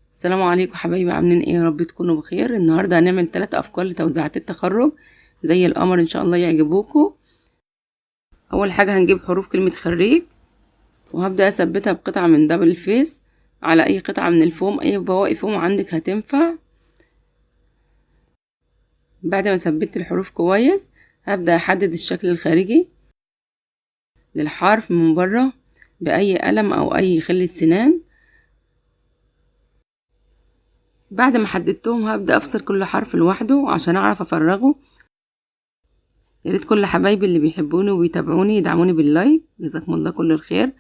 السلام عليكم حبايبي، عاملين ايه؟ يا رب تكونوا بخير. النهارده هنعمل 3 افكار لتوزيعات التخرج زي القمر، ان شاء الله يعجبوكوا. اول حاجة هنجيب حروف كلمة خريج، وهبدا اثبتها بقطعه من double face على اي قطعه من الفوم، اي بواقي فوم عندك هتنفع. بعد ما ثبت الحروف كويس هبدا احدد الشكل الخارجي للحرف من بره باي قلم او اي خله سنان. بعد ما حددتهم هبدأ افصل كل حرف لوحده عشان اعرف افرغه. يا ريت كل حبايبي اللي بيحبوني وبيتابعوني يدعموني بال like، جزاكم الله كل الخير،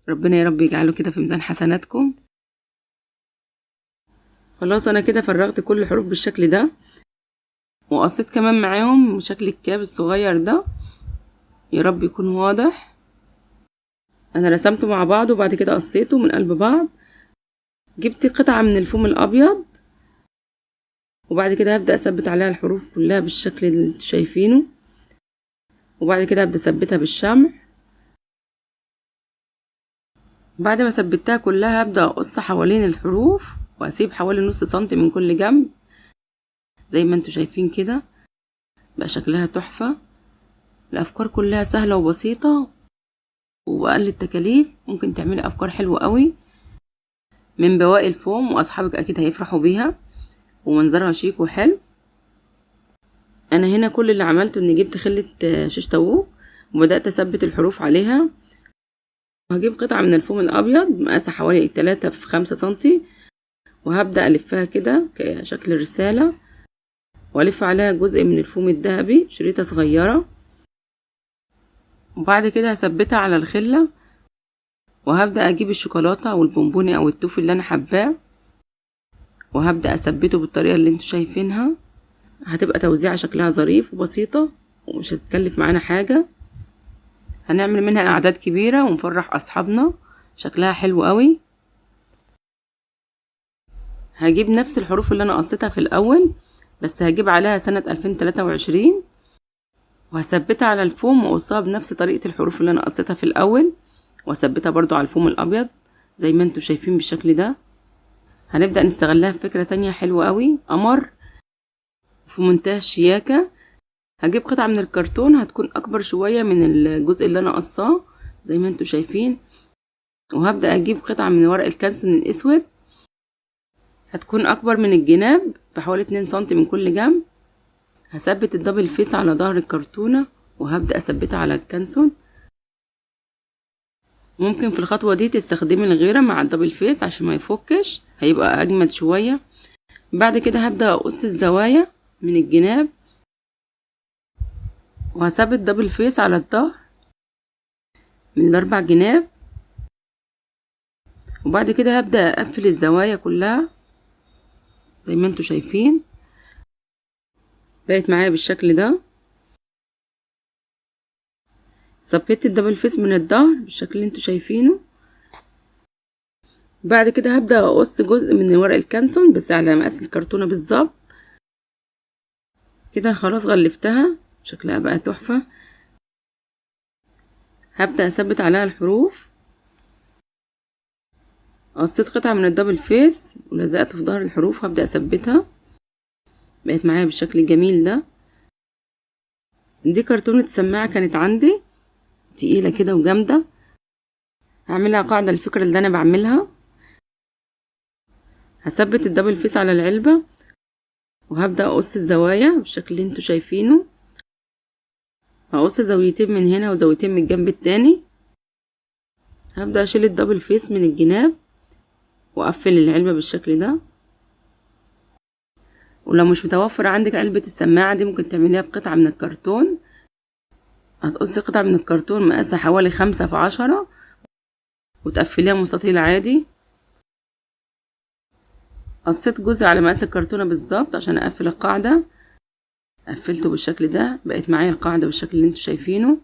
ربنا يا رب يجعله كده في ميزان حسناتكم. خلاص انا كده فرغت كل الحروف بالشكل ده، وقصيت كمان معاهم شكل الكاب الصغير ده، يا رب يكون واضح. انا رسمته مع بعض وبعد كده قصيته من قلب بعض. جبت قطعة من الفوم الأبيض، وبعد كده هبدأ أثبت عليها الحروف كلها بالشكل اللي انتوا شايفينه، وبعد كده هبدأ أثبتها بالشمع. بعد ما ثبتها كلها هبدأ أقص حوالين الحروف وأسيب حوالي نص سنتي من كل جنب زي ما انتوا شايفين كده، بقى شكلها تحفة. الأفكار كلها سهلة وبسيطة وبأقل التكاليف، ممكن تعملي أفكار حلوة قوي من بواقي الفوم، واصحابك اكيد هيفرحوا بيها ومنظرها شيك وحلو. انا هنا كل اللي عملته اني جبت خلة شيش طاووق وبدأت اثبت الحروف عليها. وهجيب قطعة من الفوم الابيض مقاسها حوالي 3 في 5 سنتي، وهبدأ الفها كده كشكل الرسالة، والف عليها جزء من الفوم الذهبي شريطة صغيرة، وبعد كده هثبتها على الخلة. وهبدأ اجيب الشوكولاتة او البونبوني او التوفي اللي انا حباه، وهبدأ اثبته بالطريقة اللي انتوا شايفينها. هتبقى توزيعة شكلها ظريف وبسيطة ومش هتكلف معانا حاجة. هنعمل منها اعداد كبيرة ونفرح اصحابنا، شكلها حلو قوي. هجيب نفس الحروف اللي انا قصيتها في الاول، بس هجيب عليها سنة 2023، وهثبتها على الفوم واقصها بنفس طريقة الحروف اللي انا قصيتها في الاول، واثبتها برضو على الفوم الابيض زي ما انتوا شايفين بالشكل ده. هنبدأ نستغلها في فكرة تانية حلوة قوي، قمر في منتهى الشياكة. هجيب قطعة من الكرتون هتكون اكبر شوية من الجزء اللي انا قصاه زي ما انتوا شايفين، وهبدأ اجيب قطعة من ورق الكانسون الاسود هتكون اكبر من الجناب بحوالي 2 سنتي من كل جنب. هثبت ال double face على ظهر الكرتونة وهبدأ اثبتها على الكانسون. ممكن في الخطوة دي تستخدمي الغيرة مع ال double face عشان ما يفكش، هيبقى اجمد شوية. بعد كده هبدأ اقص الزوايا من الجناب، وهثبت double face على الظهر من الاربع جناب، وبعد كده هبدأ اقفل الزوايا كلها زي ما انتوا شايفين. بقت معايا بالشكل ده. ثبت ال double face من الظهر بالشكل اللي انتوا شايفينه. بعد كده هبدأ اقص جزء من ورق الكانتون بس على مقاس الكرتونة بالظبط كده. خلاص غلفتها، شكلها بقى تحفة. هبدأ اثبت عليها الحروف. قصيت قطعة من ال double face ولزقته في ظهر الحروف، هبدأ اثبتها. بقت معايا بالشكل الجميل ده. دي كرتونة سماعة كانت عندي تقيلة كده وجامدة، هعملها قاعدة الفكرة اللي انا بعملها. هثبت ال double face على العلبة، وهبدأ اقص الزوايا بالشكل اللي انتوا شايفينه. هقص زاويتين من هنا وزاويتين من الجنب التاني. هبدأ اشيل ال double face من الجناب واقفل العلبة بالشكل ده. ولو مش متوفر عندك علبة السماعة دي ممكن تعمليها بقطعة من الكرتون. هتقصي قطعة من الكرتون مقاسها حوالي 5 في 10 وتقفليها مستطيل عادي. قصيت جزء على مقاس الكرتونة بالظبط عشان اقفل القاعدة، قفلته بالشكل ده، بقت معايا القاعدة بالشكل اللي انتوا شايفينه.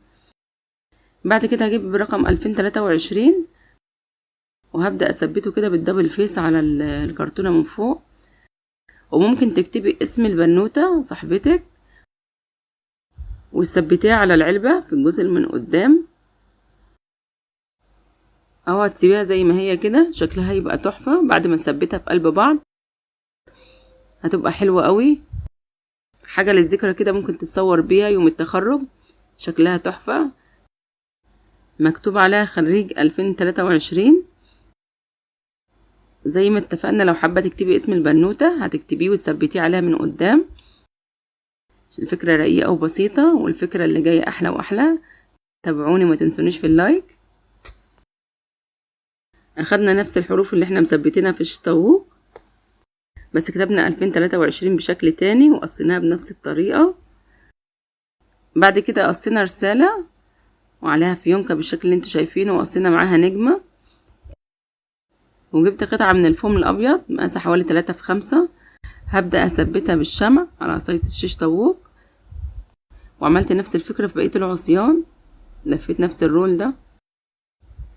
بعد كده هجيب برقم 2023 وهبدأ اثبته كده بال double face على الكرتونة من فوق. وممكن تكتبي اسم البنوتة صاحبتك وتثبتيها على العلبة في الجزء اللي من قدام. او هتسيبيها زي ما هي كده، شكلها هيبقى تحفة بعد ما نثبتها في قلب بعض، هتبقى حلوة قوي. حاجة للذكرى كده ممكن تتصور بيها يوم التخرج، شكلها تحفة. مكتوب عليها خريج 2023. زي ما اتفقنا لو حابة تكتبي اسم البنوتة هتكتبيه وتثبتيه عليها من قدام. الفكرة رقيقة وبسيطة، والفكرة اللي جاية أحلى وأحلى. تابعوني وما تنسونيش في ال like. أخدنا نفس الحروف اللي احنا مثبتينها في الشيش طاووق، بس كتبنا 2023 بشكل تاني وقصيناها بنفس الطريقة. بعد كده قصينا رسالة وعليها فيونكة بالشكل اللي انتوا شايفينه، وقصينا معاها نجمة. وجبت قطعة من الفوم الأبيض مقاسها حوالي 3 في 5، هبدأ أثبتها بالشمع على عصاية الشيش طاووق. وعملت نفس الفكرة في بقية العصيان، لفيت نفس ال roll ده.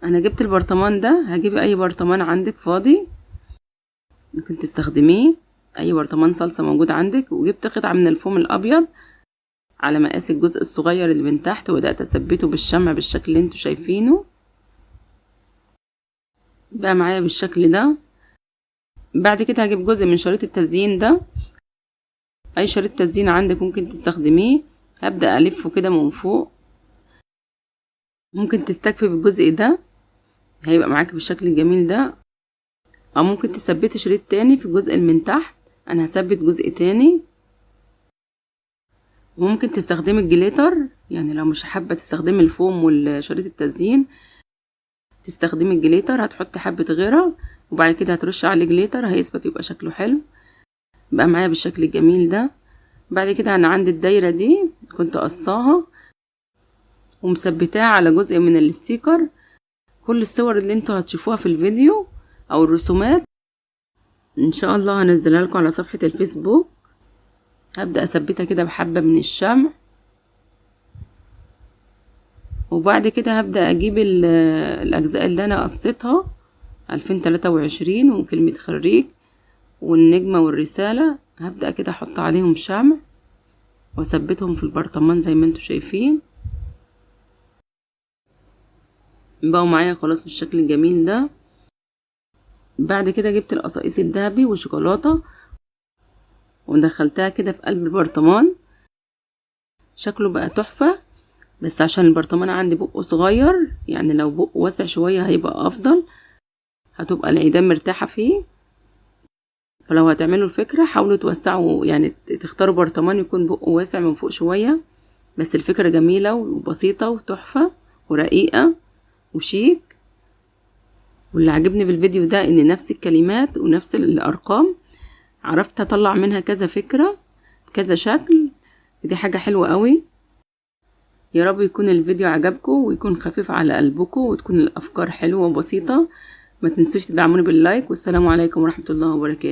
أنا جبت البرطمان ده، هجيب أي برطمان عندك فاضي ممكن تستخدميه، أي برطمان صلصة موجود عندك. وجبت قطعة من الفوم الأبيض على مقاس الجزء الصغير اللي من تحت، وبدأت أثبته بالشمع بالشكل اللي انتوا شايفينه. بقى معايا بالشكل ده. بعد كده هجيب جزء من شريط التزيين ده، اي شريط تزيين عندك ممكن تستخدميه. هبدأ الفه كده من فوق، ممكن تستكفي بالجزء ده هيبقى معاك بالشكل الجميل ده، او ممكن تثبتي شريط تاني في الجزء اللي من تحت. انا هثبت جزء تاني. وممكن تستخدمي ال glitter، يعني لو مش حابة تستخدمي الفوم والشريط التزيين تستخدمي ال glitter. هتحطي حبة غرا وبعد كده هترشي عليه glitter، هيثبت يبقى شكله حلو. بقى معايا بالشكل الجميل ده. بعد كده انا عندي الدايرة دي كنت قصاها ومثبتاها على جزء من ال sticker. كل الصور اللي انتوا هتشوفوها في الفيديو او الرسومات ان شاء الله هنزلها لكم على صفحة الفيسبوك. هبدأ اثبتها كده بحبة من الشمع، وبعد كده هبدأ اجيب الاجزاء اللي انا قصيتها 2023 وكلمة خريج والنجمة والرسالة. هبدأ كده احط عليهم شمع واثبتهم في البرطمان زي ما انتوا شايفين. بقوا معايا خلاص بالشكل الجميل ده. بعد كده جبت القصاقيص الذهبي والشوكولاتة ودخلتها كده في قلب البرطمان، شكله بقى تحفة. بس عشان البرطمان عندي بقه صغير، يعني لو بقه واسع شوية هيبقى افضل، هتبقى العيدان مرتاحة فيه. فلو هتعملوا الفكرة حاولوا توسعوا، يعني تختاروا برطمان يكون بقه واسع من فوق شوية. بس الفكرة جميلة وبسيطة وتحفة ورقيقة وشيك. واللي عجبني بالفيديو ده ان نفس الكلمات ونفس الارقام عرفت اطلع منها كذا فكرة كذا شكل، دي حاجة حلوة قوي. يا رب يكون الفيديو عجبكم ويكون خفيف على قلبكم وتكون الافكار حلوة وبسيطة. ما تنسوش تدعموني بال like، والسلام عليكم ورحمة الله وبركاته.